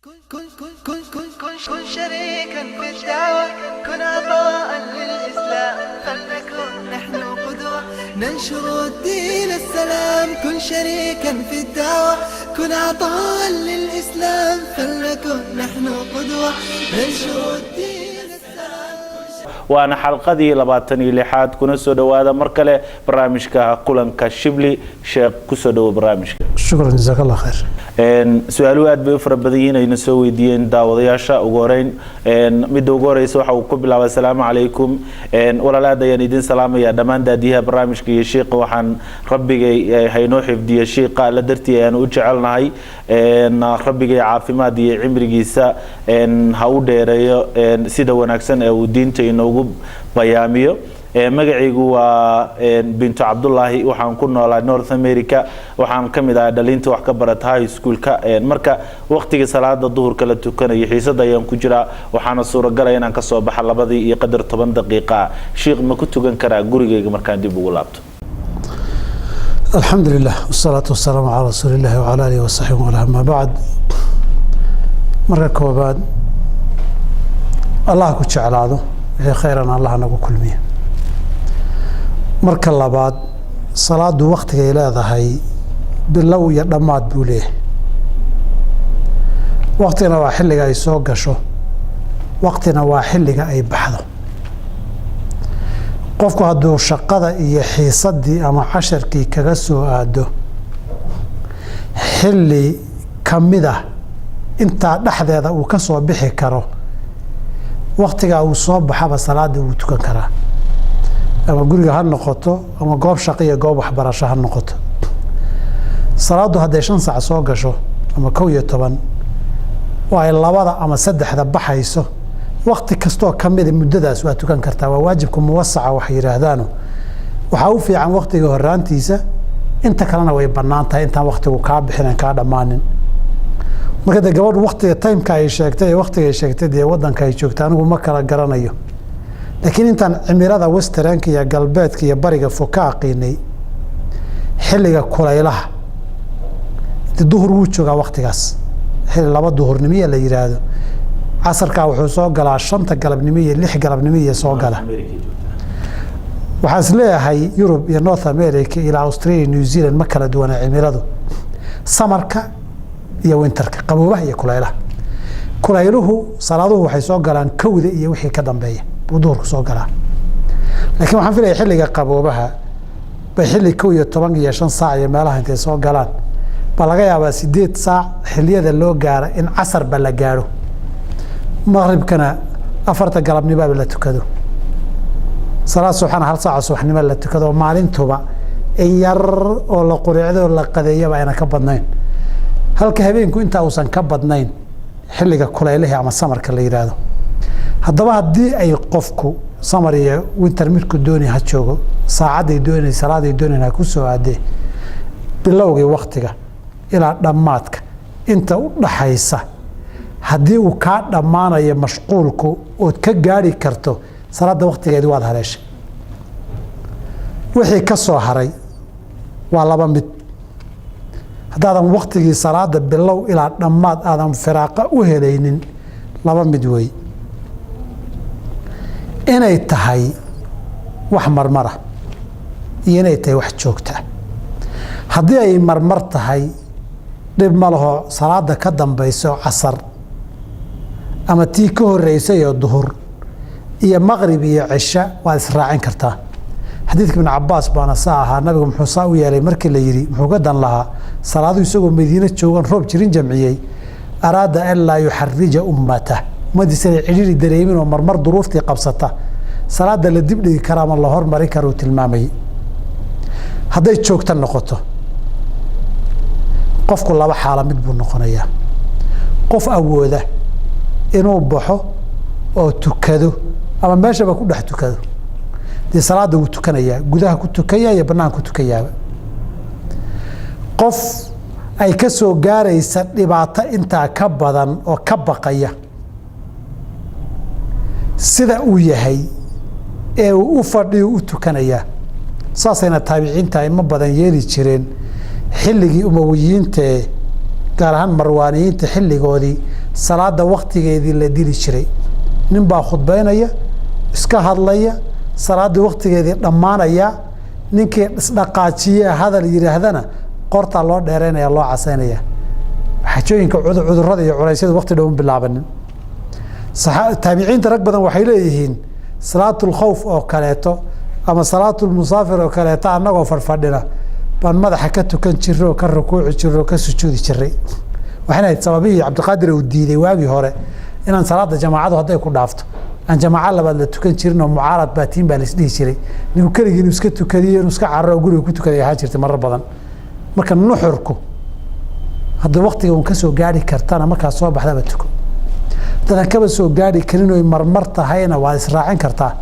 كن كن كن كن كن كن شريكا في الدعوة، كن عطاء للإسلام، فلنكن نحن قدوة ننشر الدين السلام. كن شريكا في الدعوة، كن عطاء للإسلام، فلنكن نحن قدوة ننشر الدين السلام. Waana xalqadii 26aad. Kuna soo dhowaada mar kale barnaamijka Kulanka Shibli. Sheekh, kusoo dhowo barnaamijka. Shukran, jazaak Allah khayr. Su-aaluhu aad bay u fara badan yihiin ayna soo weydiiyeen daawadayaasha. Ugu horeyn, midda ugu horeysa waxa uu ku bilaabay: "Asalaamu calaykum walaal, aad ayaan idin salaamaya dhammaan daadiyaha barnaamijka iyo shiiqa. Waxaan rabbigay haynoo xifdiyo shiiqa, Alla dartii ayaan u jecelnahay. Rabbigay caafimaad iyo cimrigiisa ha u dheereeyo sida wanaagsan ee uu diinta inoogu bayaamiyo. Magacaygu waa Bintu Cabdulaahi, waxaan ku noolaa North America. Waxaan ka mid ahaa dhalinta wax ka barata high schoolka. Marka waqtiga salaada duhurka la tukanayo xiisada ayaan ku jiraa, waxaana suuragalaya inaan kasoo baxa 2:10. Shiikh, ma ku tukan karaa gurigayga markaan dib ugu laabto?" Alxamdu lilah, wasalaatu wasalaamu calaa rasuuli illahi wacala aalihi wasaxbihi wala, amaa bacd. Marka koobaad, Allah ku jeclaado, wixii khayran Allah nagu kulmiya. Marka labaad, salaadu waktigay leedahay bilow iyo dhammaad buu leeyahay. Waktina waa xilliga ay soo gasho, waktina waa xilliga ay baxdo. Qofku hadduu shaqada iyo xiisadii ama casharkii kaga soo aado xilli ka mid ah intaa dhexdeeda uu ka soo bixi karo, waktigaa uu soo baxaba salaada wuu tukan karaa, ama guriga ha noqoto ama goob shaqo iyo goob waxbarasho ha noqoto. Salaaddu hadday 5 saac soo gasho ama 11 oo ay 2da ama 3da baxayso, wakti kastoo ka mida muddadaas waa tukan kartaa. Waa waajibka muwasaca waxay yidhaahdaano. Waxaa u fiican waktiga horaantiisa, inta kalena way bannaan tahay intaan waktigu kaa bixin aan kaa dhammaanin. Marka dee gabadhu waktiga timeka ay sheegtay ee waktiga ay sheegtay dee waddanka ay joogta anigu ma kala garanayo, laakiin intaan cimilada westernka iyo galbeedka iyo bariga fog ka aqiinay, xilliga kulaylaha de duhur wuu joogaa waktigaas, xilli 2 duhurnimiya la yidhaahdo. Casarkaa wuxuu soo galaa 5ta galabnimo iyo 6 galabnimo iyo soo gala. Waxaan is leeyahay Yurub iyo North America ilaa Australia, New Zealand ma kala duwana cimiladu summerka iyo winterka, qaboobaha iyo kulaylaha. Kulayluhu salaaduhu waxay soo galaan 1da iyo wixii ka dambeeya buu duhurku soo galaa, laakiin waxaan filaya xilliga qaboobaha bay xilli 11:05 saac iyo meelaha intay soo galaan baa laga yaabaa 8 saac xilliyada loo gaara in casarba la gaadho, maqribkana 4ta galabnimoba la tukado, salaad subaxna 1 saaca subaxnimo la tukado, maalintuba in yar oo la quriicdo oo la qadeeyaba ayna ka badnayn, halka habeenku intaa uusan ka badnayn xilliga kulaylahi ama summerka la yidhaahdo. Haddaba haddii ay qofku summer iyo winter midku dooni ha joogo, saacadday doonay salaaday doonayn ha ku soo aadee, bilowgii waktiga ilaa dhammaadka inta u dhaxaysa haddii uu kaa dhammaanayo mashquulku ood ka gaari karto salaadda waktigeedii, waad haleeshay. Wixii ka soo haray waa laba mid: haddaadan waktigii salaada bilow ilaa dhammaad aadan firaaqa u helaynin, laba mid wey: inay tahay wax marmara iyo inay tahay wax joogta. Haddii ay marmar tahay, dhib ma laho. Salaada ka dambayso casar ama tii ka horeysay oo duhur iyo maqrib iyo cisho waad israacin kartaa. Xadiidka Ibn Cabaas baana saa ahaa. Nabigu muxuu saa u yeelay markii la yidhi, muxuu ka dan lahaa salaadu isagoo Madiine joogan roob jirin jamciyey? Araada an laa yuxarija ummatah, ummadiisa inay cidhiri dareemin oo marmar duruuftii qabsata salaada la dibdhigi kara ama la hormarin kara uu tilmaamayay. Hadday joogto noqoto, qofku laba xaalo mid buu noqonayaa: qof awooda inuu baxo oo tukado ama meeshaba ku dhex tukado, dee salaadda wuu tukanayaa, gudaha ku tukaya iyo banaanka ku tukayaaba. Qof ay ka soo gaaraysa dhibaato intaa ka badan oo ka baqaya, sida uu yahay ee uu u fadhiyo u tukanayaa. Saasayna taabiciinta aimo badan yeeli jireen xilligii Umawiyiintae, gaar ahaan Marwaaniyiinta xilligoodii. Salaada waktigeedii la dili jiray, nin baa khudbaynaya, iska hadlaya, salaaddii waktigeedii dhammaanaya. Ninkii isdhaqaajiye, hadal yidhaahdana, qortaa loo dheeraynaya, loo casaynaya. Xajooyinka cudurada iyo culeysyada waqti dhow bilaabanin. Taabiciinta rag badan waxay leeyihiin salaatulkhawf oo kaleeto ama salaatulmusaafir oo kaleeto, annagoo fadhfadhina baan madaxa ka tukan jiray oo ka rukuuci jiray oo ka sujuudi jiray. Waxayna ahayd sababihii Cabdiqaadir uu diiday waagii hore inaan salaada jamaacadu hadday ku dhaafto aan jamaaco labaad la tukan jirin, oo mucaarad baa tiin baa laisdhihi jiray. Ninku keligii inuu iska tukadiyo, inuu iska cararo oo guriga ku tukaday ahaa jirtay marar badan. Marka nuxurku, hadda waktiga un kasoo gaari kartana, markaad soo baxdaba tuko. Haddaadan kaba soo gaari karin oy marmar tahayna, waad israacin kartaa.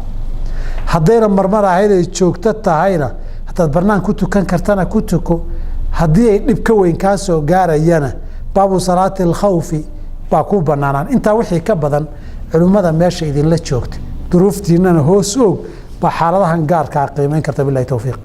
Haddayna marmar ahayd ay joogto tahayna, haddaad banaan ku tukan kartana ku tuko. Haddii ay dhib ka weyn kaa soo gaarayana, baabu salaati alkhawfi baa kuu banaanaan. Intaa wixii ka badan, culimmada meesha idinla joogta, duruuftiinana hoos oog, baa xaaladahan gaarkaa qiimeyn karta. Bilahi towfiiq.